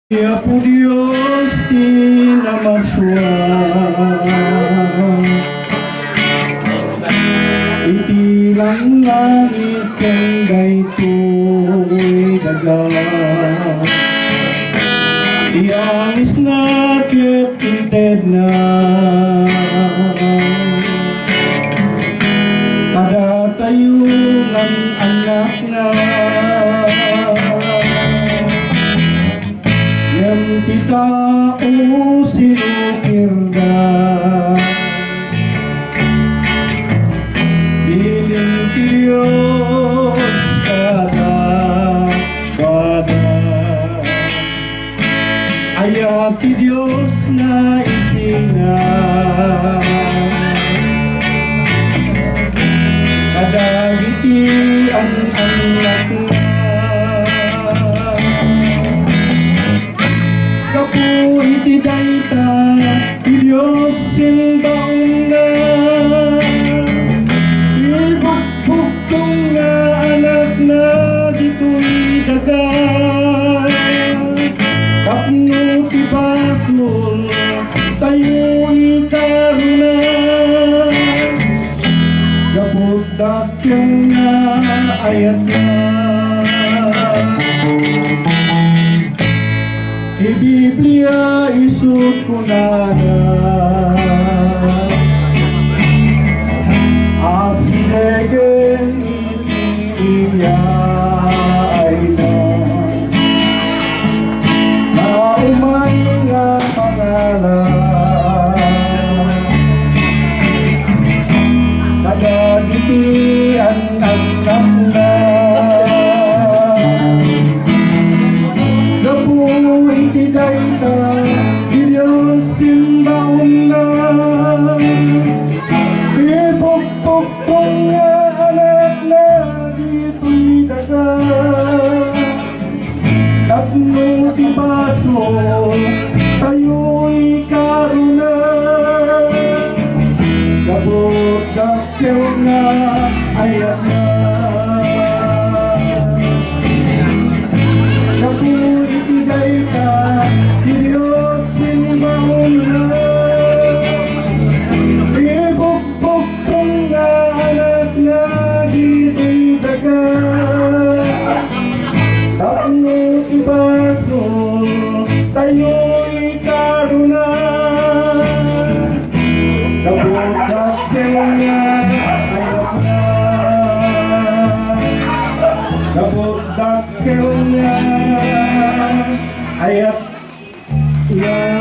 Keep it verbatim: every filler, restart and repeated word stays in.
Apo Dios ti namarsua iti langlangit ken daytoy daga. Ti angisna ket intedna. Kadatayo nga annakna. Ngem ti tao sinukirda. Bilin ti Dios kadakuada. Aya ti Dios nga isina kadagiti an-annakna. Gapu iti dayta, ti Dios simbaonna. Ibukbukto nga anakna ditoy daga. Tapno ti basol tayo ikaruna. Gapu dakkel nga ayatna. Ti Biblia isu kunana, asidegen iti iyaayna. Nga umay nga pangalan kadagiti an-annakna. Gapu iti dayta, ti Dios simbaonna. Ibukbukto nga anakna ditoy daga. Tapno ti basol tayo ikaruna. Gapu dakkel nga ayatna. Gapu iti dayta, ti Dios simbaonna. Ibukbukto nga anakna ditoy daga. Tapno ti basol tayo ikaruna. Gapu dakkel nga ayatna. Gapu dakkel nga ayatna.